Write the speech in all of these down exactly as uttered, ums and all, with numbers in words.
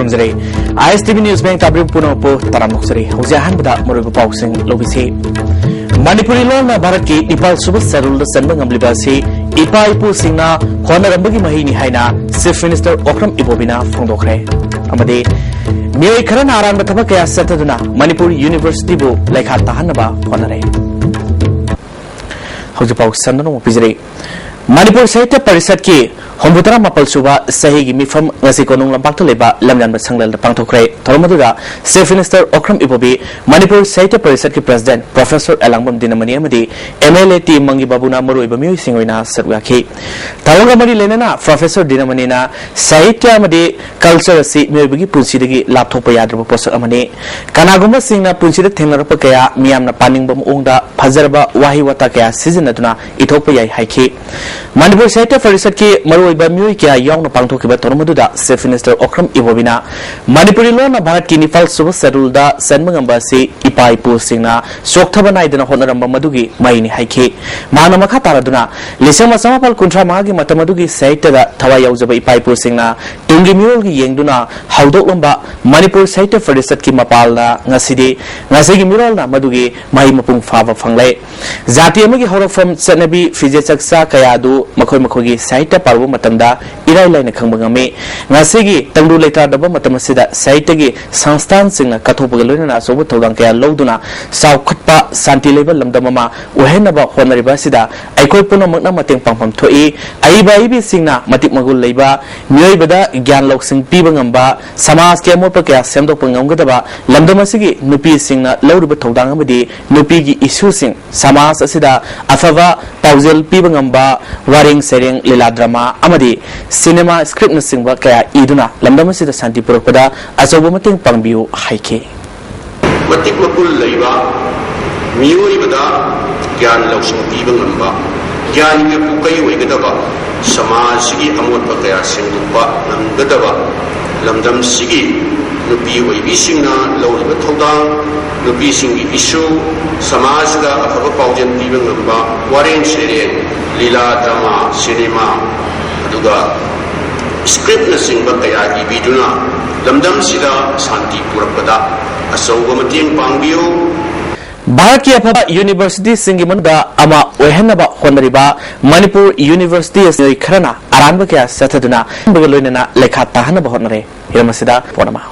ꯈꯨꯔꯨꯝꯖꯔꯤ꯫ ꯑꯥꯏ ꯑꯦꯁ T V news ꯃꯌꯦꯡ ꯇꯥꯕꯤꯔꯤꯕ ꯄꯨꯝꯅꯃꯛꯄꯨ ꯇꯔꯥꯝꯅ ꯑꯣꯛꯆꯔꯤ꯫ ꯍꯧꯖꯤꯛ ꯑꯍꯥꯟꯕꯗ ꯃꯔꯨꯑꯣꯏꯕ ꯄꯥꯎꯁꯤꯡ ꯂꯧꯕꯤꯁꯤ꯫ ꯃꯅꯤꯄꯨꯔꯤ ꯂꯣꯟꯅ ꯚꯥꯔꯠꯀꯤ ꯅꯤꯄꯥꯜ ꯁꯨꯕ ꯁꯦꯗꯨꯜꯗ ꯆꯟꯕ ꯉꯝꯂꯤꯕ ꯑꯁꯤ ꯏꯄꯥ ꯏꯄꯨꯁꯤꯡꯅ ꯍꯣꯠꯅꯔꯝꯕꯒꯤ ꯃꯍꯩꯅꯤ ꯍꯥꯏꯅ ꯆꯤꯐ ꯃꯤꯅꯤꯁꯇꯔ ꯑꯣꯀ꯭ꯔꯝ ꯏꯕꯣꯕꯤꯅ ꯐꯣꯡꯗꯣꯛꯈ꯭ꯔꯦ꯫ ꯑꯃꯗꯤ ꯃꯤꯑꯣꯏ ꯈꯔꯅ ꯑꯔꯥꯟꯕ ꯊꯕꯛ ꯀꯌꯥ ꯆꯠꯊꯗꯨꯅ ꯃꯅꯤꯄꯨꯔ ꯌꯨꯅꯤꯚꯔꯁꯤꯇꯤꯕꯨ ꯂꯩꯈꯥ ꯇꯥꯍꯟꯅꯕ ꯍꯣꯠꯅꯔꯦ꯫ ꯍꯧꯖꯤꯛ ꯄꯥꯎ ꯁꯟꯗꯣꯛꯅ ꯑꯃꯨꯛ ꯄꯤꯖꯔꯤ꯫ ꯃꯅꯤꯄꯨꯔ ꯁꯥꯍꯤꯇ꯭ꯌ ꯄꯔꯤꯁꯠꯀꯤ ꯍꯨꯝꯐꯨꯇꯔꯥ ꯃꯥꯄꯜ ꯁꯨꯕ ꯆꯍꯤꯒꯤ ꯃꯤꯐꯝ ꯉꯁꯤ ꯀꯣꯅꯨꯡ ꯂꯝꯄꯥꯛꯇ ꯂꯩꯕ ꯂꯝꯌꯥꯟꯕ ꯁꯪꯂꯦꯜꯗ ꯄꯥꯡꯊꯣꯛꯈ꯭ꯔꯦ꯫ ꯊꯧꯔꯝ ꯑꯗꯨꯗ ꯆꯤꯐ ꯃꯤꯅꯤꯁꯇꯔ ꯑꯣꯀ꯭ꯔꯝ ꯏꯕꯣꯕꯤ, ꯃꯅꯤꯄꯨꯔ ꯁꯥꯍꯤꯇ꯭ꯌ ꯄꯔꯤꯁꯠꯀꯤ ꯄ꯭ꯔꯁꯤꯗꯦꯟꯠ ꯄ꯭ꯔꯣꯐꯦꯁꯔ ꯑꯦꯂꯥꯡꯕꯝ ꯗꯤꯅꯃꯅꯤ ꯑꯃꯗꯤ ꯑꯦꯝ ꯑꯦꯜ ꯑꯦ ꯇꯤ ꯃꯪꯒꯤ ꯕꯥꯕꯨꯅ ꯃꯔꯨꯑꯣꯏꯕ ꯃꯤꯑꯣꯏꯁꯤꯡ ꯑꯣꯏꯅ ꯁꯔꯨꯛ ꯌꯥꯈꯤ꯫ ꯊꯧꯔꯝꯒ ꯃꯔꯤ ꯂꯩꯅꯅ ꯄ꯭ꯔꯣꯐꯦꯁꯔ ꯗꯤꯅꯃꯅꯤꯅ ꯁꯥꯍꯤꯇ꯭ꯌ ꯑꯃꯗꯤ ꯀꯜꯆꯔ ꯑꯁꯤ ꯃꯤꯑꯣꯏꯕꯒꯤ ꯄꯨꯟꯁꯤꯗꯒꯤ ꯂꯥꯞꯊꯣꯛꯄ ꯌꯥꯗ꯭ꯔꯕ ꯄꯣꯠꯁꯛ ꯑꯃꯅꯤ꯫ ꯀꯅꯥꯒꯨꯝꯕꯁꯤꯡꯅ ꯄꯨꯟꯁꯤꯗ ꯊꯦꯡꯅꯔꯛꯄ ꯀꯌꯥ ꯃꯤꯌꯥꯝꯅ ꯄꯥꯅꯤꯡꯕ ꯃꯑꯣꯡꯗ ꯐꯖꯔꯕ ꯋꯥꯍꯩ ꯋꯥꯇꯥ ꯀꯌꯥ ꯁꯤꯖꯤꯟꯅꯗꯨꯅ ꯏꯊꯣꯛꯄ ꯌꯥꯏ ꯍꯥꯏꯈꯤ꯫ ꯃꯅꯤꯄꯨꯔ ꯁꯥꯍꯤꯇ꯭ꯌ ꯄꯔꯤꯁꯠꯀꯤ ꯃꯔꯨꯑꯣꯏꯕ ꯃꯤꯑꯣꯏ ꯀꯌꯥ ꯌꯥꯎꯅ ꯄꯥꯡꯊꯣꯛꯈꯤꯕ ꯊꯧꯔꯝ ꯑꯗꯨꯗ ꯆꯤꯐ ꯃꯤꯅꯤꯁꯇꯔ ꯑꯣꯀ꯭ꯔꯝ ꯏꯕꯣꯕꯤꯅ ꯃꯅꯤꯄꯨꯔꯤ ꯂꯣꯟꯅ ꯚꯥꯔꯠꯀꯤ ꯅꯤꯄꯥꯜ ꯁꯨꯕ ꯁꯦꯗꯨꯜꯗ ꯆꯟꯕ ꯉꯝꯕ ꯑꯁꯤ ꯏꯄꯥ ꯏꯄꯨꯁꯤꯡꯅ ꯆꯣꯛꯊꯕ ꯅꯥꯏꯗꯅ ꯍꯣꯠꯅꯔꯝꯕ ꯃꯗꯨꯒꯤ ꯃꯍꯩꯅꯤ ꯍꯥꯏꯈꯤ꯫ ꯃꯍꯥꯛꯅ ꯃꯈꯥ ꯇꯥꯔꯗꯨꯅ, ꯂꯤꯁꯤꯡ ꯑꯃ ꯆꯃꯥꯄꯜ ꯀꯨꯟꯊ꯭ꯔꯥ ꯃꯉꯥꯒꯤ ꯃꯇꯝ ꯑꯗꯨꯒꯤ ꯁꯥꯍꯤꯇ꯭ꯌꯗ ꯊꯋꯥꯏ ꯌꯥꯎꯖꯕ ꯏꯄꯥ ꯏꯄꯨꯁꯤꯡꯅ ꯇꯨꯡꯒꯤ ꯃꯤꯔꯣꯜꯒꯤ ꯌꯦꯡꯗꯨꯅ ꯍꯧꯗꯣꯛꯂꯝꯕ ꯃꯅꯤꯄꯨꯔ ꯁꯥꯍꯤꯇ꯭ꯌ ꯄꯔꯤꯁꯠꯀꯤ ꯃꯄꯥꯜꯅ ꯉꯁꯤꯗꯤ ꯉꯁꯤꯒꯤ ꯃꯤꯔꯣꯜꯅ ꯃꯗꯨꯒꯤ ꯃꯍꯩ ꯃꯄꯨꯡ ꯐꯥꯕ ꯐꯪꯂꯦ꯫ ꯖꯥꯇꯤ ꯑꯃꯒꯤ ꯍꯧꯔꯛꯐꯝ, ꯆꯠꯅꯕꯤ, ꯐꯤꯖꯦꯠ ꯆꯛꯆꯥ ꯀꯌꯥ ꯑꯗꯨ ꯃꯈꯣꯏ ꯃꯈꯣꯏꯒꯤ ꯁꯥꯍꯤꯇ꯭ꯌ ꯄꯥꯔꯨꯕ ꯃꯇꯝꯗ ꯏꯔꯥꯏ ꯂꯥꯏꯅ ꯈꯪꯕ ꯉꯝꯃꯤ꯫ ꯉꯁꯤꯒꯤ ꯇꯪꯗꯨ ꯂꯩꯇꯥꯗꯕ ꯃꯇꯝ ꯑꯁꯤꯗ ꯁꯥꯍꯤꯇ꯭ꯌꯒꯤ ꯁꯪꯁꯊꯥꯟꯁꯤꯡꯅ ꯀꯠꯊꯣꯛꯄꯒ ꯂꯣꯏꯅꯅ ꯑꯆꯧꯕ ꯊꯧꯗꯥꯡ ꯀꯌꯥ ꯂꯧꯗꯨꯅ ꯆꯥꯎꯈꯠꯄ, ꯁꯥꯟꯇꯤ ꯂꯩꯕ ꯂꯝꯗꯝ ꯑꯃ ꯑꯣꯏꯍꯟꯅꯕ ꯍꯣꯠꯅꯔꯤꯕ ꯑꯁꯤꯗ ꯑꯩꯈꯣꯏ ꯄꯨꯝꯅꯃꯛꯅ ꯃꯇꯦꯡ ꯄꯥꯡꯐꯝ ꯊꯣꯛꯏ꯫ ꯑꯏꯕ ꯑꯏꯕꯤꯁꯤꯡꯅ ꯃꯇꯤꯛ ꯃꯒꯨꯟ ꯂꯩꯕ, ꯃꯤꯑꯣꯏꯕꯗ ꯒ꯭ꯌꯥꯟ ꯂꯧꯁꯤꯡ ꯄꯤꯕ ꯉꯝꯕ, ꯁꯃꯥꯖꯀꯤ ꯑꯃꯣꯠꯄ ꯀꯌꯥ ꯁꯦꯝꯗꯣꯛꯄ ꯉꯝꯒꯗꯕ, ꯂꯝꯗꯝ ꯑꯁꯤꯒꯤ ꯅꯨꯄꯤꯁꯤꯡꯅ ꯂꯧꯔꯤꯕ ꯊꯧꯗꯥꯡ ꯑꯃꯗꯤ ꯅꯨꯄꯤꯒꯤ ꯏꯁꯨꯁꯤꯡ, ꯁꯃꯥꯖ ꯑꯁꯤꯗ ꯑꯐꯕ ꯄꯥꯎꯖꯦꯜ ꯄꯤꯕ ꯉꯝꯕ ꯋꯥꯔꯦꯡ ꯁꯩꯔꯦꯡ, ꯂꯤꯂꯥ ꯗ꯭ꯔꯃꯥ ꯑꯃꯗꯤ ꯁꯤꯅꯦꯃꯥ ꯁ꯭ꯀ꯭ꯔꯤꯞꯅꯆꯤꯡꯕ ꯀꯌꯥ ꯏꯗꯨꯅ ꯂꯝꯗꯝ ꯑꯁꯤꯗ ꯁꯥꯟꯇꯤ ꯄꯨꯔꯛꯄꯗ ꯑꯆꯧꯕ ꯃꯇꯦꯡ ꯄꯥꯡꯕꯤꯌꯨ ꯍꯥꯏꯈꯤ꯫ ꯃꯇꯤꯛ ꯃꯒꯨꯟ ꯂꯩꯕ, ꯃꯤꯑꯣꯏꯕꯗ ꯒ꯭ꯌꯥꯟ ꯂꯧꯁꯤꯡ ꯄꯤꯕ ꯉꯝꯕ, ꯒ꯭ꯌꯥꯟꯒꯤ ꯄꯨꯀꯩ ꯑꯣꯏꯒꯗꯕ, ꯁꯃꯥꯖꯁꯤꯒꯤ ꯑꯃꯣꯠꯄ ꯀꯌꯥ ꯁꯦꯡꯗꯣꯛꯄ ꯉꯝꯒꯗꯕ, ꯂꯝꯗꯝꯁꯤꯒꯤ ꯅꯨꯄꯤ ꯑꯣꯏꯕꯤꯁꯤꯡꯅ ꯂꯧꯔꯤꯕ ꯊꯧꯗꯥꯡ, ꯅꯨꯄꯤꯁꯤꯡꯒꯤ ꯏꯁꯨ, ꯁꯃꯥꯖꯗ ꯑꯐꯕ ꯄꯥꯎꯖꯦꯜ ꯄꯤꯕ ꯉꯝꯕ ꯋꯥꯔꯦꯡ ꯁꯩꯔꯦꯡ, ꯂꯤꯂꯥ ꯗ꯭ꯔꯃꯥ, ꯁꯤꯅꯦꯃꯥ, ꯑꯗꯨꯒ ꯁ꯭ꯀ꯭ꯔꯤꯞꯅꯆꯤꯡꯕ ꯀꯌꯥ ꯏꯕꯤꯗꯨꯅ ꯂꯝꯗꯝꯁꯤꯗ ꯁꯥꯟꯇꯤ ꯄꯨꯔꯛꯄꯗ ꯑꯆꯧꯕ ꯃꯇꯦꯡ ꯄꯥꯡꯕꯤꯌꯨ꯫ ꯚꯥꯔꯠꯀꯤ ꯑꯐꯕ ꯌꯨꯅꯤꯚꯔꯁꯤꯇꯤꯁꯤꯡꯒꯤ ꯃꯅꯨꯡꯗ ꯑꯃ ꯑꯣꯏꯍꯟꯅꯕ ꯍꯣꯠꯅꯔꯤꯕ ꯃꯅꯤꯄꯨꯔ ꯌꯨꯅꯤꯚꯔꯁꯤꯇꯤ ꯑꯁꯤ ꯃꯤꯑꯣꯏ ꯈꯔꯅ ꯑꯔꯥꯟꯕ ꯀꯌꯥ ꯆꯠꯊꯗꯨꯅ ꯑꯃꯒ ꯂꯣꯏꯅꯅ ꯂꯩꯈꯥ ꯇꯥꯍꯟꯅꯕ ꯍꯣꯠꯅꯔꯦ꯫ ꯍꯤꯔꯝ ꯑꯁꯤꯗ ꯄꯣꯠ ꯑꯃ꯫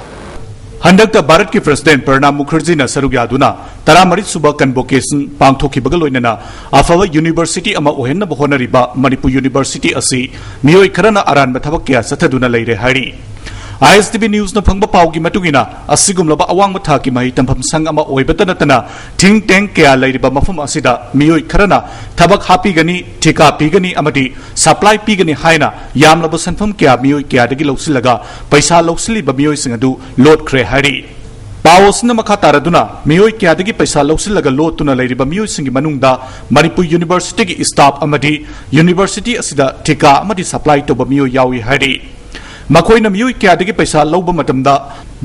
ꯍꯟꯗꯛꯇ ꯚꯥꯔꯠꯀꯤ ꯄ꯭ꯔꯁꯤꯗꯦꯟ ꯄ꯭ꯔꯅꯥꯕ ꯃꯨꯈꯔꯖꯤꯅ ꯁꯔꯨꯛ ꯌꯥꯗꯨꯅ ꯇꯔꯥꯃꯔꯤ ꯁꯨꯕ ꯀꯟꯚꯣꯀꯦꯁꯟ ꯄꯥꯡꯊꯣꯛꯈꯤꯕꯒ ꯂꯣꯏꯅꯅ ꯑꯐꯕ ꯌꯨꯅꯤꯚꯔꯁꯤꯇꯤ ꯑꯃ ꯑꯣꯏꯍꯟꯅꯕ ꯍꯣꯠꯅꯔꯤꯕ ꯃꯅꯤꯄꯨꯔ ꯌꯨꯅꯤꯚꯔꯁꯤꯇꯤ ꯑꯁꯤ ꯃꯤꯑꯣꯏ ꯈꯔꯅ ꯑꯔꯥꯟꯕ ꯊꯕꯛ ꯀꯌꯥ ꯆꯠꯊꯗꯨꯅ ꯂꯩꯔꯦ ꯍꯥꯏꯔꯤ꯫ ꯑꯥꯏ ꯑꯦꯁ ꯇꯤ ꯚꯤ ꯅ꯭ꯌꯨꯁꯅ ꯐꯪꯕ ꯄꯥꯎꯒꯤ ꯃꯇꯨꯡ ꯏꯟꯅ, ꯑꯁꯤꯒꯨꯝꯂꯕ ꯑꯋꯥꯡꯕ ꯊꯥꯛꯀꯤ ꯃꯍꯩ ꯇꯝꯐꯝ ꯁꯪ ꯑꯃ ꯑꯣꯏꯕꯇ ꯅꯠꯇꯅ think tank ꯀꯌꯥ ꯂꯩꯔꯤꯕ ꯃꯐꯝ ꯑꯁꯤꯗ ꯃꯤꯑꯣꯏ ꯈꯔꯅ ꯊꯕꯛ ꯍꯥꯞꯄꯤꯒꯅꯤ, ꯊꯤꯀꯥ ꯄꯤꯒꯅꯤ ꯑꯃꯗꯤ ꯁꯄ꯭ꯂꯥꯏ ꯄꯤꯒꯅꯤ ꯍꯥꯏꯅ ꯌꯥꯝꯂꯕ ꯁꯦꯟꯐꯝ ꯀꯌꯥ ꯃꯤꯑꯣꯏ ꯀꯌꯥꯗꯒꯤ ꯂꯧꯁꯤꯜꯂꯒ ꯄꯩꯁꯥ ꯂꯧꯁꯤꯜꯂꯤꯕ ꯃꯤꯑꯣꯏꯁꯤꯡ ꯑꯗꯨ ꯂꯣꯠꯈ꯭ꯔꯦ ꯍꯥꯏꯔꯤ꯫ ꯄꯥꯎ ꯑꯁꯤꯅ ꯃꯈꯥ ꯇꯥꯔꯗꯨꯅ, ꯃꯤꯑꯣꯏ ꯀꯌꯥꯗꯒꯤ ꯄꯩꯁꯥ ꯂꯧꯁꯤꯜꯂꯒ ꯂꯣꯠꯇꯨꯅ ꯂꯩꯔꯤꯕ ꯃꯤꯑꯣꯏꯁꯤꯡꯒꯤ ꯃꯅꯨꯡꯗ ꯃꯅꯤꯄꯨꯔ ꯌꯨꯅꯤꯚꯔꯁꯤꯇꯤꯒꯤ ꯁ꯭ꯇꯥꯐ ꯑꯃꯗꯤ ꯌꯨꯅꯤꯚꯔꯁꯤꯇꯤ ꯑꯁꯤꯗ ꯊꯤꯀꯥ ꯑꯃꯗꯤ ꯁꯄ꯭ꯂꯥꯏ ꯇꯧꯕ ꯃꯤꯑꯣꯏ ꯌꯥꯎꯏ ꯍꯥꯏꯔꯤ꯫ ꯃꯈꯣꯏꯅ ꯃꯤꯑꯣꯏ ꯀꯌꯥꯗꯒꯤ ꯄꯩꯁꯥ ꯂꯧꯕ ꯃꯇꯝꯗ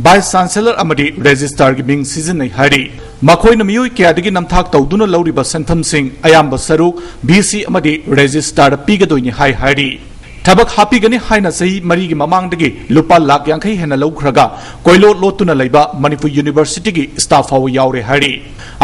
ꯚꯥꯏꯁ ꯆꯥꯟꯁꯦꯂꯔ ꯑꯃꯗꯤ ꯔꯦꯖꯤꯁꯇ꯭ꯔꯥꯔꯒꯤ ꯃꯤꯡ ꯁꯤꯖꯤꯟꯅꯩ ꯍꯥꯏꯔꯤ꯫ ꯃꯈꯣꯏꯅ ꯃꯤꯑꯣꯏ ꯀꯌꯥꯗꯒꯤ ꯅꯝꯊꯥꯛ ꯇꯧꯗꯨꯅ ꯂꯧꯔꯤꯕ ꯁꯦꯟꯐꯝꯁꯤꯡ ꯑꯌꯥꯝꯕ ꯁꯔꯨꯛ ꯚꯤ ꯁꯤ ꯑꯃꯗꯤ ꯔꯦꯖꯤꯁꯇ꯭ꯔꯥꯔꯗ ꯄꯤꯒꯗꯣꯏꯅꯤ ꯍꯥꯏ ꯍꯥꯏꯔꯤ꯫ ꯊꯕꯛ ꯍꯥꯞꯄꯤꯒꯅꯤ ꯍꯥꯏꯅ ꯆꯍꯤ ꯃꯔꯤꯒꯤ ꯃꯃꯥꯡꯗꯒꯤ ꯂꯨꯄꯥ ꯂꯥꯈ ꯌꯥꯡꯈꯩ ꯍꯦꯟꯅ ꯂꯧꯈ꯭ꯔꯒ ꯀꯣꯏꯂꯣꯠ ꯂꯣꯠꯇꯨꯅ ꯂꯩꯕ ꯃꯅꯤꯄꯨꯔ ꯌꯨꯅꯤꯚꯔꯁꯤꯇꯤꯒꯤ ꯁ꯭ꯇꯥꯐ ꯐꯥꯎꯕ ꯌꯥꯎꯔꯦ ꯍꯥꯏꯔꯤ꯫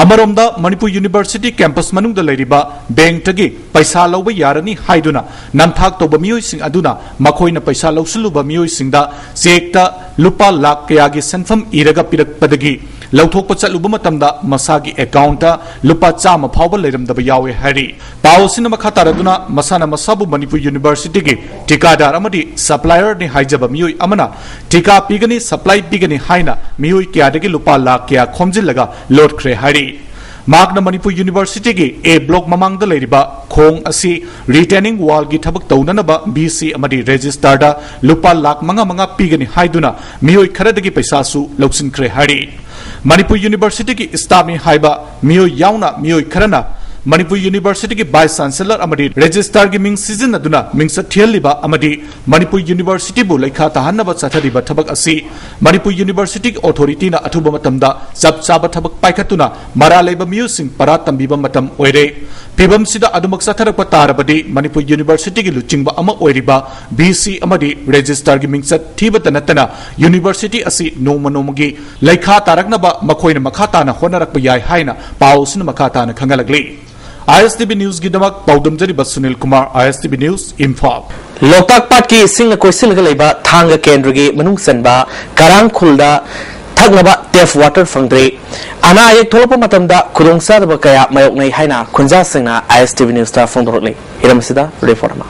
ꯑꯃꯔꯣꯝꯗ, ꯃꯅꯤꯄꯨꯔ ꯌꯨꯅꯤꯚꯔꯁꯤꯇꯤ ꯀꯦꯝꯄꯁ ꯃꯅꯨꯡꯗ ꯂꯩꯔꯤꯕ ꯕꯦꯡꯛꯇꯒꯤ ꯄꯩꯁꯥ ꯂꯧꯕ ꯌꯥꯔꯅꯤ ꯍꯥꯏꯗꯨꯅ ꯅꯝꯊꯥꯛ ꯇꯧꯕ ꯃꯤꯑꯣꯏꯁꯤꯡ ꯑꯗꯨꯅ ꯃꯈꯣꯏꯅ ꯄꯩꯁꯥ ꯂꯧꯁꯤꯜꯂꯨꯕ ꯃꯤꯑꯣꯏꯁꯤꯡꯗ ꯆꯦꯛꯇ ꯂꯨꯄꯥ ꯂꯥꯈ ꯀꯌꯥꯒꯤ ꯁꯦꯟꯐꯝ ꯏꯔꯒ ꯄꯤꯔꯛꯄꯗꯒꯤ ꯂꯧꯊꯣꯛꯄ ꯆꯠꯂꯨꯕ ꯃꯇꯝꯗ ꯃꯁꯥꯒꯤ ꯑꯦꯀꯥꯎꯟꯇ ꯂꯨꯄꯥ ꯆꯥꯝꯃ ꯐꯥꯎꯕ ꯂꯩꯔꯝꯗꯕ ꯌꯥꯎꯋꯦ ꯍꯥꯏꯔꯤ꯫ ꯄꯥꯎ ꯑꯁꯤꯅ ꯃꯈꯥ ꯇꯥꯔꯗꯨꯅ, ꯃꯁꯥꯅ ꯃꯁꯥꯕꯨ ꯃꯅꯤꯄꯨꯔ ꯌꯨꯅꯤꯚꯔꯁꯤꯇꯤꯒꯤ ꯊꯤꯀꯥꯗꯥꯔ ꯑꯃꯗꯤ ꯁꯄ꯭ꯂꯥꯏꯌꯔꯅꯤ ꯍꯥꯏꯖꯕ ꯃꯤꯑꯣꯏ ꯑꯃꯅ ꯊꯤꯀꯥ ꯄꯤꯒꯅꯤ, ꯁꯄ꯭ꯂꯥꯏ ꯄꯤꯒꯅꯤ ꯍꯥꯏꯅ ꯃꯤꯑꯣꯏ ꯀꯌꯥꯗꯒꯤ ꯂꯨꯄꯥ ꯂꯥꯈ ꯀꯌꯥ ꯈꯣꯝꯖꯤꯜꯂꯒ ꯂꯣꯠꯈ꯭ꯔꯦ ꯍꯥꯏꯔꯤ꯫ ꯃꯍꯥꯛꯅ ꯃꯅꯤꯄꯨꯔ ꯌꯨꯅꯤꯚꯔꯁꯤꯇꯤꯒꯤ ꯑꯦ ꯕ꯭ꯂꯣꯛ ꯃꯃꯥꯡꯗ ꯂꯩꯔꯤꯕ ꯈꯣꯡ ꯑꯁꯤ ꯔꯤꯇꯦꯅꯤꯡ ꯋꯥꯜꯒꯤ ꯊꯕꯛ ꯇꯧꯅꯅꯕ ꯚꯤ ꯁꯤ ꯑꯃꯗꯤ ꯔꯦꯖꯤꯁꯇ꯭ꯔꯥꯔꯗ ꯂꯨꯄꯥ ꯂꯥꯈ ꯃꯉꯥ ꯃꯉꯥ ꯄꯤꯒꯅꯤ ꯍꯥꯏꯗꯨꯅ ꯃꯤꯑꯣꯏ ꯈꯔꯗꯒꯤ ꯄꯩꯁꯥꯁꯨ ꯂꯧꯁꯤꯟꯈ꯭ꯔꯦ ꯍꯥꯏꯔꯤ꯫ ꯃꯅꯤꯄꯨꯔ ꯌꯨꯅꯤꯚꯔꯁꯤꯇꯤꯒꯤ ꯁ꯭ꯇꯥꯐꯅꯤ ꯍꯥꯏꯕ ꯃꯤꯑꯣꯏ ꯌꯥꯎꯅ ꯃꯤꯑꯣꯏ ꯈꯔꯅ ꯃꯅꯤꯄꯨꯔ ꯌꯨꯅꯤꯚꯔꯁꯤꯇꯤꯒꯤ ꯚꯥꯏꯁ ꯆꯥꯟꯁꯦꯂꯔ ꯑꯃꯗꯤ ꯔꯦꯖꯤꯁꯇ꯭ꯔꯥꯔꯒꯤ ꯃꯤꯡ ꯁꯤꯖꯤꯟꯅꯗꯨꯅ ꯃꯤꯡꯆꯠ ꯊꯤꯍꯜꯂꯤꯕ ꯑꯃꯗꯤ ꯃꯅꯤꯄꯨꯔ ꯌꯨꯅꯤꯚꯔꯁꯤꯇꯤꯕꯨ ꯂꯩꯈꯥ ꯇꯥꯍꯟꯅꯕ ꯆꯠꯊꯔꯤꯕ ꯊꯕꯛ ꯑꯁꯤ ꯃꯅꯤꯄꯨꯔ ꯌꯨꯅꯤꯚꯔꯁꯤꯇꯤꯒꯤ ꯑꯣꯊꯣꯔꯤꯇꯤꯅ ꯑꯊꯨꯕ ꯃꯇꯝꯗ ꯆꯞ ꯆꯥꯕ ꯊꯕꯛ ꯄꯥꯏꯈꯠꯇꯨꯅ ꯃꯔꯥ ꯂꯩꯕ ꯃꯤꯑꯣꯏꯁꯤꯡ ꯄꯔꯥ ꯇꯝꯕꯤꯕ ꯃꯇꯝ ꯑꯣꯏꯔꯦ꯫ ꯐꯤꯕꯝꯁꯤꯗ ꯑꯗꯨꯃꯛ ꯆꯠꯊꯔꯛꯄ ꯇꯥꯔꯕꯗꯤ ꯃꯅꯤꯄꯨꯔ ꯌꯨꯅꯤꯚꯔꯁꯤꯇꯤꯒꯤ ꯂꯨꯆꯤꯡꯕ ꯑꯃ ꯑꯣꯏꯔꯤꯕ ꯚꯤ ꯁꯤ ꯑꯃꯗꯤ ꯔꯦꯖꯤꯁꯇ꯭ꯔꯥꯔꯒꯤ ꯃꯤꯡꯆꯠ ꯊꯤꯕꯇ ꯅꯠꯇꯅ ꯌꯨꯅꯤꯚꯔꯁꯤꯇꯤ ꯑꯁꯤ ꯅꯣꯡꯃ ꯅꯣꯡꯃꯒꯤ ꯂꯩꯈꯥ ꯇꯥꯔꯛꯅꯕ ꯃꯈꯣꯏꯅ ꯃꯈꯥ ꯇꯥꯅ ꯍꯣꯠꯅꯔꯛꯄ ꯌꯥꯏ ꯍꯥꯏꯅ ꯄꯥꯎ ꯑꯁꯤꯅ ꯃꯈꯥ ꯇꯥꯅ ꯈꯪꯍꯜꯂꯛꯂꯤ꯫ ꯑꯥꯏ ꯑꯦꯁ ꯇꯤ ꯚꯤ ꯅ꯭ꯌꯨꯁꯀꯤꯗꯃꯛ ꯄꯥꯎꯗꯝꯖꯔꯤꯕ ꯁꯨꯅꯤꯜ ꯀꯨꯃꯥꯔ, ꯑꯥꯏ ꯑꯦꯁ ꯇꯤ ꯚꯤ ꯅ꯭ꯌꯨꯁ, ꯏꯝꯐꯥꯜ꯫ ꯂꯣꯛꯇꯥꯛ ꯄꯥꯠꯀꯤ ꯏꯁꯤꯡꯅ ꯀꯣꯏꯁꯤꯜꯂꯒ ꯂꯩꯕ ꯊꯥꯡꯒ ꯀꯦꯟꯗ꯭ꯔꯒꯤ ꯃꯅꯨꯡ ꯆꯟꯕ ꯀꯔꯥꯡ ꯈꯨꯜꯗ ꯊꯛꯅꯕ ꯇꯦꯞ ꯋꯥꯇꯔ ꯐꯪꯗ꯭ꯔꯦ꯫ ꯑꯅꯥ ꯑꯌꯦꯛ ꯊꯣꯛꯂꯛꯄ ꯃꯇꯝꯗ ꯈꯨꯗꯣꯡꯆꯥꯗꯕ ꯀꯌꯥ ꯃꯥꯌꯣꯛꯅꯩ ꯍꯥꯏꯅ ꯈꯨꯟꯖꯥꯁꯤꯡꯅ ꯑꯥꯏ ꯑꯦꯁ ꯇꯤ ꯚꯤ ꯅ꯭ꯌꯨꯁꯇ ꯐꯣꯡꯗꯣꯔꯛꯂꯤ꯫ ꯍꯤꯔꯝ ꯑꯁꯤꯗ ꯔꯤꯄꯣꯔꯠ ꯑꯃ꯫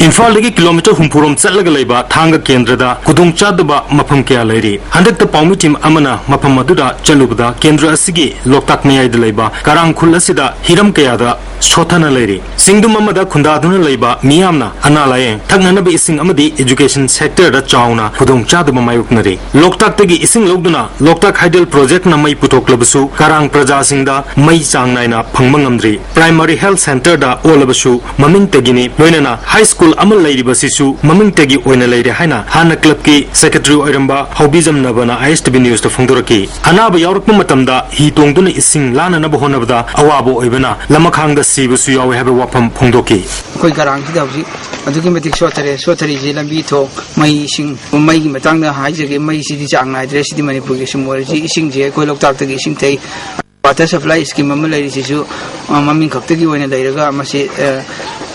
ꯏꯝꯐꯥꯜꯗꯒꯤ ꯀꯤꯂꯣꯃꯤꯇꯔ ꯍꯨꯝꯐꯨ ꯔꯣꯝ ꯆꯠꯂꯒ ꯂꯩꯕ ꯊꯥꯡꯒ ꯀꯦꯟꯗ꯭ꯔꯗ ꯈꯨꯗꯣꯡꯆꯥꯗꯕ ꯃꯐꯝ ꯀꯌꯥ ꯂꯩꯔꯤ꯫ ꯍꯟꯗꯛꯇ ꯄꯥꯎꯃꯤ ꯇꯤꯝ ꯑꯃꯅ ꯃꯐꯝ ꯑꯗꯨꯗ ꯆꯠꯂꯨꯕꯗ ꯀꯦꯟꯗ꯭ꯔ ꯑꯁꯤꯒꯤ ꯂꯣꯛꯇꯥꯛ ꯃꯌꯥꯏꯗ ꯂꯩꯕ ꯀꯔꯥꯡ ꯈꯨꯜ ꯑꯁꯤꯗ ꯍꯤꯔꯝ ꯀꯌꯥꯗ ꯁꯣꯠꯊꯅ ꯂꯩꯔꯤ꯫ ꯆꯤꯡꯗꯨꯝ ꯑꯃꯗ ꯈꯨꯟꯗꯥꯗꯨꯅ ꯂꯩꯕ ꯃꯤꯌꯥꯝꯅ ꯑꯅꯥ ꯂꯥꯌꯦꯡ, ꯊꯛꯅꯅꯕ ꯏꯁꯤꯡ ꯑꯃꯗꯤ education sector ꯗ ꯆꯥꯎꯅ ꯈꯨꯗꯣꯡꯆꯥꯗꯕ ꯃꯥꯌꯣꯛꯅꯔꯤ꯫ ꯂꯣꯛꯇꯥꯛꯇꯒꯤ ꯏꯁꯤꯡ ꯂꯧꯗꯨꯅ ꯂꯣꯛꯇꯥꯛ ꯍꯥꯏꯗꯜ ꯄ꯭ꯔꯣꯖꯦꯛꯅ ꯃꯩ ꯄꯨꯊꯣꯛꯂꯕꯁꯨ ꯀꯔꯥꯡ ꯄ꯭ꯔꯖꯥꯁꯤꯡꯗ ꯃꯩ ꯆꯥꯡ ꯅꯥꯏꯅ ꯐꯪꯕ ꯉꯝꯗ꯭ꯔꯤ꯫ ꯄ꯭ꯔꯥꯏꯃꯥꯔꯤ ꯍꯦꯜꯊ ꯁꯦꯟꯇꯔꯗ ꯑꯣꯜꯂꯕꯁꯨ ꯃꯃꯤꯡꯇꯒꯤꯅꯤ, ꯂꯣꯏꯅꯅ ꯍꯥꯏ ꯁ꯭ꯀꯨꯜ ꯑꯃ ꯂꯩꯔꯤꯕꯁꯤꯁꯨ ꯃꯃꯤꯡꯇꯒꯤ ꯑꯣꯏꯅ ꯂꯩꯔꯦ ꯍꯥꯏꯅ ꯍꯥꯟꯅ ꯀ꯭ꯂꯕꯀꯤ ꯁꯦꯀ꯭ꯔꯦꯇꯔꯤ ꯑꯣꯏꯔꯝꯕ ꯍꯥꯎꯕꯤꯖꯝ ꯅꯕꯅ ꯑꯥꯏ ꯑꯦꯁ ꯇꯤ ꯚꯤ ꯅ꯭ꯌꯨꯁꯇ ꯐꯣꯡꯗꯣꯔꯛꯈꯤ꯫ ꯑꯅꯥꯕ ꯌꯥꯎꯔꯛꯄ ꯃꯇꯝꯗ ꯍꯤ ꯇꯣꯡꯗꯨꯅ ꯏꯁꯤꯡ ꯂꯥꯟꯅꯅꯕ ꯍꯣꯠꯅꯕꯗ ꯑꯋꯥꯕ ꯑꯣꯏꯕꯅ ꯂꯃꯈꯥꯡꯗ ꯁꯤꯕꯁꯨ ꯌꯥꯎꯏ ꯍꯥꯏꯕ ꯋꯥꯐꯝ ꯐꯣꯡꯗꯣꯛꯈꯤ꯫ ꯑꯩꯈꯣꯏ ꯀꯔꯥꯡꯁꯤꯗ ꯍꯧꯖꯤꯛ ꯑꯗꯨꯛꯀꯤ ꯃꯇꯤꯛ ꯁꯣꯠꯊꯔꯦ꯫ ꯁꯣꯠꯊꯔꯤꯁꯦ ꯂꯝꯕꯤ ꯊꯣꯡ, ꯃꯩ ꯏꯁꯤꯡ, ꯃꯩꯒꯤ ꯃꯇꯥꯡꯗ ꯍꯥꯏꯖꯒꯦ꯫ ꯃꯩꯁꯤꯗꯤ ꯆꯥꯡ ꯅꯥꯏꯗ꯭ꯔꯦ꯫ ꯁꯤꯗꯤ ꯃꯅꯤꯄꯨꯔꯒꯤ ꯁꯨꯝ ꯑꯣꯏꯔꯁꯤ꯫ ꯏꯁꯤꯡꯁꯦ ꯑꯩꯈꯣꯏ ꯂꯣꯛꯇꯥꯛꯇꯒꯤ ꯏꯁꯤꯡ ꯊꯛꯏ꯫ ꯋꯥꯇꯔ ꯁꯄ꯭ꯂꯥꯏ ꯁ꯭ꯀꯤꯝ ꯑꯃ ꯂꯩꯔꯤꯁꯤꯁꯨ, ꯑ, ꯃꯃꯤꯡ ꯈꯛꯇꯒꯤ ꯑꯣꯏꯅ ꯂꯩꯔꯒ ꯃꯁꯤ, ꯑ,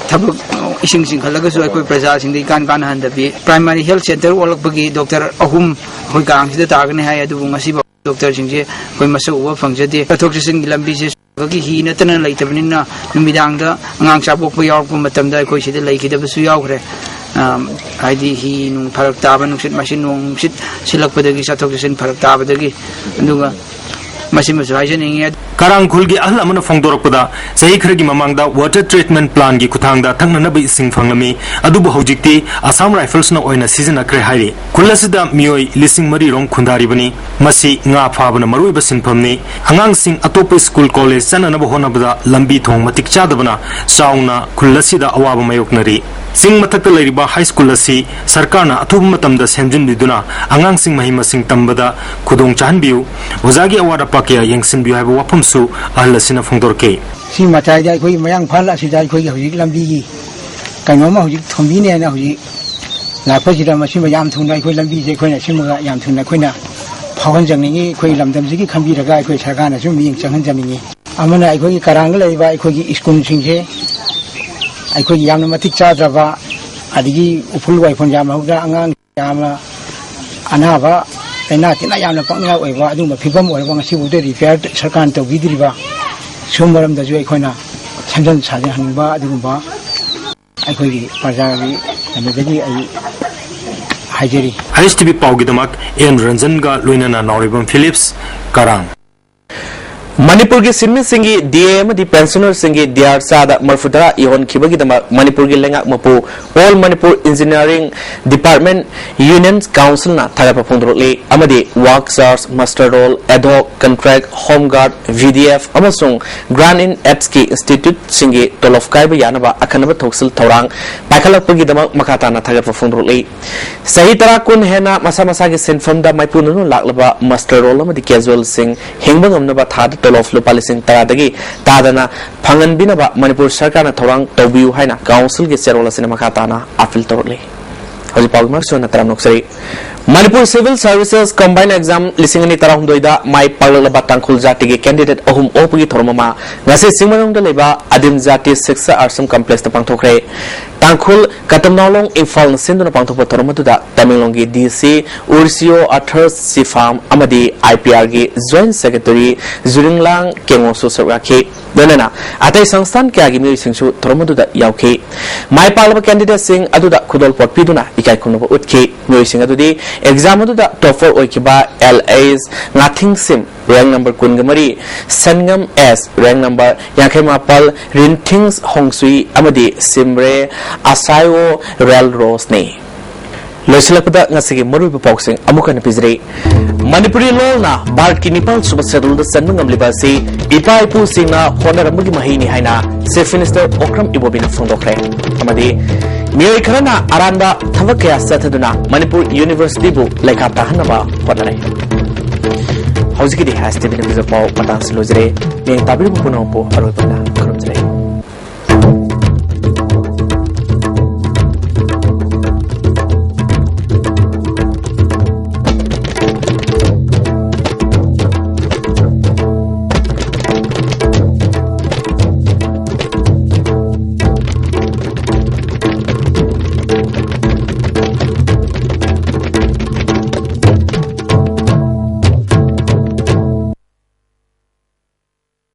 ꯊꯕꯛ, ꯏꯁꯤꯡ ꯆꯤꯡꯈꯠꯂꯒꯁꯨ ꯑꯩꯈꯣꯏ ꯄ꯭ꯔꯖꯥꯁꯤꯡꯗ ꯏꯀꯥꯟ ꯀꯥꯟꯅꯍꯟꯗꯕꯤ꯫ ꯄ꯭ꯔꯥꯏꯃꯥꯔꯤ ꯍꯦꯜꯊ ꯁꯦꯟꯇꯔ ꯑꯣꯜꯂꯛꯄꯒꯤ ꯗꯣꯛꯇꯔ ꯑꯍꯨꯝ ꯑꯩꯈꯣꯏ ꯀꯔꯥꯡꯁꯤꯗ ꯇꯥꯒꯅꯤ ꯍꯥꯏ, ꯑꯗꯨꯕꯨ ꯉꯁꯤꯐꯥꯎ ꯗꯣꯛꯇꯔꯁꯤꯡꯁꯦ ꯑꯩꯈꯣꯏ ꯃꯁꯛ ꯎꯕ ꯐꯪꯖꯗꯦ꯫ ꯆꯠꯊꯣꯛ ꯆꯠꯁꯤꯟꯒꯤ ꯂꯝꯕꯤꯁꯦ ꯁꯣꯔꯣꯛꯀꯤ ꯍꯤ ꯅꯠꯇꯅ ꯂꯩꯇꯕꯅꯤꯅ ꯅꯨꯃꯤꯗꯥꯡꯗ ꯑꯉꯥꯡ ꯆꯥꯛ ꯄꯣꯛꯄ ꯌꯥꯎꯔꯛꯄ ꯃꯇꯝꯗ ꯑꯩꯈꯣꯏ ꯁꯤꯗ ꯂꯩꯈꯤꯗꯕꯁꯨ ꯌꯥꯎꯈ꯭ꯔꯦ꯫ ꯑ, ꯍꯥꯏꯗꯤ ꯍꯤ ꯅꯨꯡ ꯐꯔꯛ ꯇꯥꯕ, ꯅꯨꯡꯁꯤꯠ ꯃꯥꯏꯁꯤꯠ, ꯅꯣꯡ ꯅꯨꯡꯁꯤꯠ ꯁꯤꯜꯂꯛꯄꯗꯒꯤ ꯆꯠꯊꯣꯛ ꯆꯠꯁꯤꯟ ꯐꯔꯛ ꯇꯥꯕꯗꯒꯤ꯫ ꯑꯗꯨꯒ ꯃꯁꯤꯃꯁꯨ ꯍꯥꯏꯖꯅꯤꯡꯉꯤ꯫ ꯀꯔꯥꯡ ꯈꯨꯜꯒꯤ ꯑꯍꯜ ꯑꯃꯅ ꯐꯣꯡꯗꯣꯔꯛꯄꯗ, ꯆꯍꯤ ꯈꯔꯒꯤ ꯃꯃꯥꯡꯗ water treatment plantꯒꯤ ꯈꯨꯠꯊꯥꯡꯗ ꯊꯛꯅꯅꯕ ꯏꯁꯤꯡ ꯐꯪꯂꯝꯃꯤ, ꯑꯗꯨꯕꯨ ꯍꯧꯖꯤꯛꯇꯤ Assam Riflesꯅ ꯑꯣꯏꯅ ꯁꯤꯖꯤꯟꯅꯈ꯭ꯔꯦ ꯍꯥꯏꯔꯤ꯫ ꯈꯨꯜ ꯑꯁꯤꯗ ꯃꯤꯑꯣꯏ ꯂꯤꯁꯤꯡ ꯃꯔꯤ ꯔꯣꯝ ꯈꯨꯟꯗꯥꯔꯤꯕꯅꯤ꯫ ꯃꯁꯤ ꯉꯥ ꯐꯥꯕꯅ ꯃꯔꯨꯑꯣꯏꯕ ꯁꯤꯟꯐꯝꯅꯤ꯫ ꯑꯉꯥꯡꯁꯤꯡ ꯑꯇꯣꯞꯄ ꯁ꯭ꯀꯨꯜ ꯀꯣꯂꯦꯖ ꯆꯠꯅꯅꯕ ꯍꯣꯠꯅꯕꯗ ꯂꯝꯕꯤ ꯊꯣꯡ ꯃꯇꯤꯛ ꯆꯥꯗꯕꯅ ꯆꯥꯎꯅ ꯈꯨꯜ ꯑꯁꯤꯗ ꯑꯋꯥꯕ ꯃꯥꯌꯣꯛꯅꯔꯤ꯫ ꯆꯤꯡ ꯃꯊꯛꯇ ꯂꯩꯔꯤꯕ ꯍꯥꯏ ꯁ꯭ꯀꯨꯜ ꯑꯁꯤ ꯁꯔꯀꯥꯔꯅ ꯑꯊꯨꯕ ꯃꯇꯝꯗ ꯁꯦꯝꯖꯤꯟꯕꯤꯗꯨꯅ ꯑꯉꯥꯡꯁꯤꯡ ꯃꯍꯩ ꯃꯁꯤꯡ ꯇꯝꯕꯗ ꯈꯨꯗꯣꯡ ꯆꯥꯍꯟꯕꯤꯌꯨ꯫ ꯑꯣꯖꯥꯒꯤ ꯑꯋꯥꯠ ꯑꯄꯥ ꯀꯌꯥ ꯌꯦꯡꯁꯤꯟꯕꯤꯌꯨ ꯍꯥꯏꯕ ꯋꯥꯐꯝꯁꯨ ꯑꯍꯜ ꯑꯁꯤꯅ ꯐꯣꯡꯗꯣꯔꯛꯈꯤ꯫ ꯁꯤ ꯃꯇꯥꯏꯗ ꯑꯩꯈꯣꯏ ꯃꯌꯥꯡ ꯏꯝꯐꯥꯜ ꯑꯁꯤꯗ ꯑꯩꯈꯣꯏꯒꯤ ꯍꯧꯖꯤꯛ ꯂꯝꯕꯤꯒꯤ ꯀꯩꯅꯣꯝꯃ ꯍꯧꯖꯤꯛ ꯊꯣꯟꯕꯤꯅꯦꯅ ꯍꯧꯖꯤꯛ ꯂꯥꯛꯄꯁꯤꯗ, ꯃꯁꯤꯃ ꯌꯥꯝ ꯊꯨꯅ ꯑꯩꯈꯣꯏ ꯂꯝꯕꯤꯁꯦ ꯑꯩꯈꯣꯏꯅ ꯁꯤꯃꯒ ꯌꯥꯝ ꯊꯨꯅ ꯑꯩꯈꯣꯏꯅ ꯐꯥꯎꯍꯟꯖꯅꯤꯡꯉꯤ꯫ ꯑꯩꯈꯣꯏ ꯂꯝꯗꯝꯁꯤꯒꯤ ꯈꯟꯕꯤꯔꯒ ꯑꯩꯈꯣꯏ ꯁꯔꯀꯥꯔꯅꯁꯨ ꯃꯤꯠꯌꯦꯡ ꯆꯪꯍꯟꯖꯅꯤꯡꯉꯤ꯫ ꯑꯃꯅ ꯑꯩꯈꯣꯏꯒꯤ ꯀꯔꯥꯡꯗ ꯂꯩꯔꯤꯕ ꯑꯩꯈꯣꯏꯒꯤ ꯁ꯭ꯀꯨꯜꯁꯤꯡꯁꯦ ꯑꯩꯈꯣꯏꯒꯤ ꯌꯥꯝꯅ ꯃꯇꯤꯛ ꯆꯥꯗ꯭ꯔꯕ, ꯑꯗꯒꯤ ꯎꯐꯨꯜ ꯋꯥꯏꯐꯨꯜ ꯌꯥꯝ ꯍꯧꯗꯅ ꯑꯉꯥꯡ ꯌꯥꯝꯅ ꯑꯅꯥꯕ, ꯂꯥꯏꯅꯥ ꯇꯤꯟꯅꯥ ꯌꯥꯝꯅ ꯄꯛꯅꯤꯡꯉꯥꯏ ꯑꯣꯏꯕ ꯑꯗꯨꯒꯨꯝꯕ ꯐꯤꯕꯝ ꯑꯣꯏꯔꯕ, ꯉꯁꯤꯐꯥꯎꯗ ꯔꯤꯄꯤꯌꯥꯔ ꯁꯔꯀꯥꯔꯅ ꯇꯧꯕꯤꯗ꯭ꯔꯤꯕ, ꯁꯤꯒꯨꯝꯕ ꯃꯔꯝꯗꯁꯨ ꯑꯩꯈꯣꯏꯅ ꯁꯦꯝꯖꯤꯟ ꯁꯥꯖꯤꯟꯍꯟꯅꯤꯡꯕ ꯑꯗꯨꯒꯨꯝꯕ ꯑꯩꯈꯣꯏꯒꯤ ꯄ꯭ꯔꯖꯥꯒꯤ ꯀꯩꯅꯣꯗꯒꯤ ꯑꯩ ꯍꯥꯏꯖꯔꯤ꯫ ꯑꯩꯆ ꯇꯤ ꯚꯤ ꯄꯥꯎꯒꯤꯗꯃꯛ ꯑꯦꯟ ꯔꯟꯖꯟꯒ ꯂꯣꯏꯅꯅ ꯅꯥꯎꯔꯦꯝꯕꯝ ꯐꯤꯂꯤꯞꯁ, ꯀꯔꯥꯡ꯫ ꯃꯅꯤꯄꯨꯔꯒꯤ ꯁꯤꯟꯃꯤꯁꯤꯡꯒꯤ ꯗꯤ ꯑꯦ ꯑꯃꯗꯤ ꯄꯦꯟꯁꯅꯔꯁꯤꯡꯒꯤ ꯗꯤ ꯑꯥꯔ ꯆꯥꯗ ꯃꯔꯐꯨꯇꯔꯥ ꯌꯧꯍꯟꯈꯤꯕꯒꯤꯗꯃꯛ ꯃꯅꯤꯄꯨꯔꯒꯤ ꯂꯩꯉꯥꯛ ꯃꯄꯨ All Manipur Engineering Department Union Councilꯅ ꯊꯥꯒꯠꯄ ꯐꯣꯡꯗꯣꯔꯛꯂꯤ ꯑꯃꯗꯤ work charge, muster roll, ad hoc contract, home guard, V D F ꯑꯃꯁꯨꯡ grant in aidsꯀꯤ instituteꯁꯤꯡꯒꯤ ꯇꯣꯂꯣꯞ ꯀꯥꯏꯕ ꯌꯥꯅꯕ ꯑꯈꯟꯅꯕ ꯊꯧꯁꯤꯜ ꯊꯧꯔꯥꯡ ꯄꯥꯏꯈꯠꯂꯛꯄꯒꯤꯗꯃꯛ ꯃꯈꯥ ꯇꯥꯅ ꯊꯥꯒꯠꯄ ꯐꯣꯡꯗꯣꯔꯛꯂꯤ꯫ ꯆꯍꯤ ꯇꯔꯥ ꯀꯨꯟ ꯍꯦꯟꯅ ꯃꯁꯥ ꯃꯁꯥꯒꯤ ꯁꯤꯟꯐꯝꯗ ꯃꯥꯏꯄꯨꯅꯅ ꯂꯥꯛꯂꯕ muster roll ꯑꯃꯗꯤ casualꯁꯤꯡ ꯍꯤꯡꯕ ꯉꯝꯅꯕ ꯊꯥꯗ ꯇꯣꯂꯣꯞ ꯂꯨꯄꯥ ꯂꯤꯁꯤꯡ ꯇꯔꯥꯗꯒꯤ ꯇꯥꯗꯅ ꯐꯪꯍꯟꯕꯤꯅꯕ ꯃꯅꯤꯄꯨꯔ ꯁꯔꯀꯥꯔꯅ ꯊꯧꯔꯥꯡ ꯇꯧꯕꯤꯌꯨ ꯍꯥꯏꯅ councilꯒꯤ ꯆꯦꯔꯣꯜ ꯑꯁꯤꯅ ꯃꯈꯥ ꯇꯥꯅ appeal ꯇꯧꯔꯛꯂꯤ꯫ ꯍꯧꯖꯤꯛ ꯄꯥꯎꯒꯤ ꯃꯔꯛꯁꯤꯗ ꯇꯔꯥꯝꯅ ꯑꯣꯛꯆꯔꯤ꯫ Manipur Civil Services Combined Exam ꯂꯤꯁꯤꯡ ꯑꯅꯤ ꯇꯔꯥꯍꯨꯝꯗꯣꯏꯗ ꯃꯥꯏ ꯄꯥꯛꯂꯛꯂꯕ ꯇꯥꯡꯈꯨꯜ ꯖꯥꯇꯤꯒꯤ candidate ꯑꯍꯨꯝ ꯑꯣꯛꯄꯒꯤ ꯊꯧꯔꯝ ꯑꯃ ꯉꯁꯤ ꯆꯤꯡꯃꯩꯔꯣꯡꯗ ꯂꯩꯕ ꯑꯗꯤꯝ ꯖꯥꯇꯤ ꯁꯤꯛꯁꯥ ꯑꯥꯁ꯭ꯔꯝ complexꯇ ꯄꯥꯡꯊꯣꯛꯈ꯭ꯔꯦ꯫ ꯇꯥꯡꯈꯨꯜ ꯀꯇꯝꯅꯥꯎꯂꯣꯡ ꯏꯝꯐꯥꯜꯅ ꯁꯤꯟꯗꯨꯅ ꯄꯥꯡꯊꯣꯛꯄ ꯊꯧꯔꯝ ꯑꯗꯨꯗ ꯇꯃꯦꯡꯂꯣꯡꯒꯤ ꯗꯤ ꯁꯤ ꯎꯔꯁꯤꯌꯣ ꯑꯊꯔ ꯁꯤꯐꯥꯝ ꯑꯃꯗꯤ ꯑꯥꯏ ꯄꯤ ꯑꯥꯔꯒꯤ ꯖꯣꯏꯟꯠ ꯁꯦꯀ꯭ꯔꯦꯇꯔꯤ ꯖꯨꯔꯤꯡꯂꯥꯡ ꯀꯦꯡꯉꯣꯁꯨ ꯁꯔꯨꯛ ꯌꯥꯈꯤ꯫ ꯂꯣꯏꯅꯅ ꯑꯇꯩ ꯁꯪꯁꯊꯥꯟ ꯀꯌꯥꯒꯤ ꯃꯤꯑꯣꯏꯁꯤꯡꯁꯨ ꯊꯧꯔꯝ ꯑꯗꯨꯗ ꯌꯥꯎꯈꯤ꯫ ꯃꯥꯏ ꯄꯥꯛꯂꯕ ꯀꯦꯟꯗꯤꯗꯦꯠꯁꯤꯡ ꯑꯗꯨꯗ ꯈꯨꯗꯣꯜꯄꯣꯠ ꯄꯤꯗꯨꯅ ꯏꯀꯥꯏ ꯈꯨꯝꯅꯕ ꯎꯠꯈꯤ꯫ ꯃꯤꯑꯣꯏꯁꯤꯡ ꯑꯗꯨꯗꯤ ꯑꯦꯛꯖꯥꯝ ꯑꯗꯨꯗ ꯇꯣꯄꯔ ꯑꯣꯏꯈꯤꯕ ꯑꯦꯜ ꯑꯦꯁ ꯉꯥꯊꯤꯡꯁꯤꯝ, ꯔꯦꯡꯛ ꯅꯝꯕꯔ ꯀꯨꯟꯒ ꯃꯔꯤ, ꯁꯟꯉꯝ ꯑꯦꯁ, ꯔꯦꯡꯛ ꯅꯝꯕꯔ ꯌꯥꯡꯈꯩ ꯃꯥꯄꯜ, ꯔꯤꯟꯊꯤꯡꯁ ꯍꯣꯡꯁꯨꯏ ꯑꯃꯗꯤ ꯁꯤꯝꯔꯦ ꯑꯁꯥꯏꯑꯣ ꯔꯦꯜ ꯔꯣꯁꯅꯤ꯫ ꯂꯣꯏꯁꯤꯜꯂꯛꯄꯗ ꯉꯁꯤꯒꯤ ꯃꯔꯨꯑꯣꯏꯕ ꯄꯥꯎꯁꯤꯡ ꯑꯃꯨꯛ ꯍꯟꯅ ꯄꯤꯖꯔꯤ꯫ ꯃꯅꯤꯄꯨꯔꯤ ꯂꯣꯜꯅ ꯚꯥꯔꯠꯀꯤ ꯅꯤꯄꯥꯜ ꯁꯨꯕ ꯁꯦꯗꯨꯜꯗ ꯆꯟꯕ ꯉꯝꯂꯤꯕ ꯑꯁꯤ ꯏꯄꯥ ꯏꯄꯨꯁꯤꯡꯅ ꯍꯣꯠꯅꯔꯝꯕꯒꯤ ꯃꯍꯩꯅꯤ ꯍꯥꯏꯅ ꯆꯤꯐ ꯃꯤꯅꯤꯁꯇꯔ ꯑꯣꯀ꯭ꯔꯝ ꯏꯕꯣꯕꯤꯅ ꯐꯣꯡꯗꯣꯛꯈ꯭ꯔꯦ꯫ ꯑꯃꯗꯤ ꯃꯤꯑꯣꯏ ꯈꯔꯅ ꯑꯔꯥꯟꯕ ꯊꯕꯛ ꯀꯌꯥ ꯆꯠꯊꯗꯨꯅ ꯃꯅꯤꯄꯨꯔ ꯌꯨꯅꯤꯚꯔꯁꯤꯇꯤꯕꯨ ꯂꯩꯈꯥ ꯇꯥꯍꯟꯅꯕ ꯍꯣꯠꯅꯔꯦ꯫ ꯍꯧꯖꯤꯛꯀꯤꯗꯤ ꯍꯥꯏꯁ ꯇꯤꯚꯤ ꯅ꯭ꯌꯨꯁ ꯄꯥꯎ ꯃꯇꯥꯡꯁꯤ ꯂꯣꯏꯖꯔꯦ꯫ ꯃꯤꯠꯌꯦꯡ ꯇꯥꯕꯤꯔꯤꯕ ꯄꯨꯝꯅꯃꯛꯄꯨ ꯑꯔꯣꯏꯕ ꯑꯣꯏꯅ ꯈꯨꯔꯨꯝꯖꯔꯤ꯫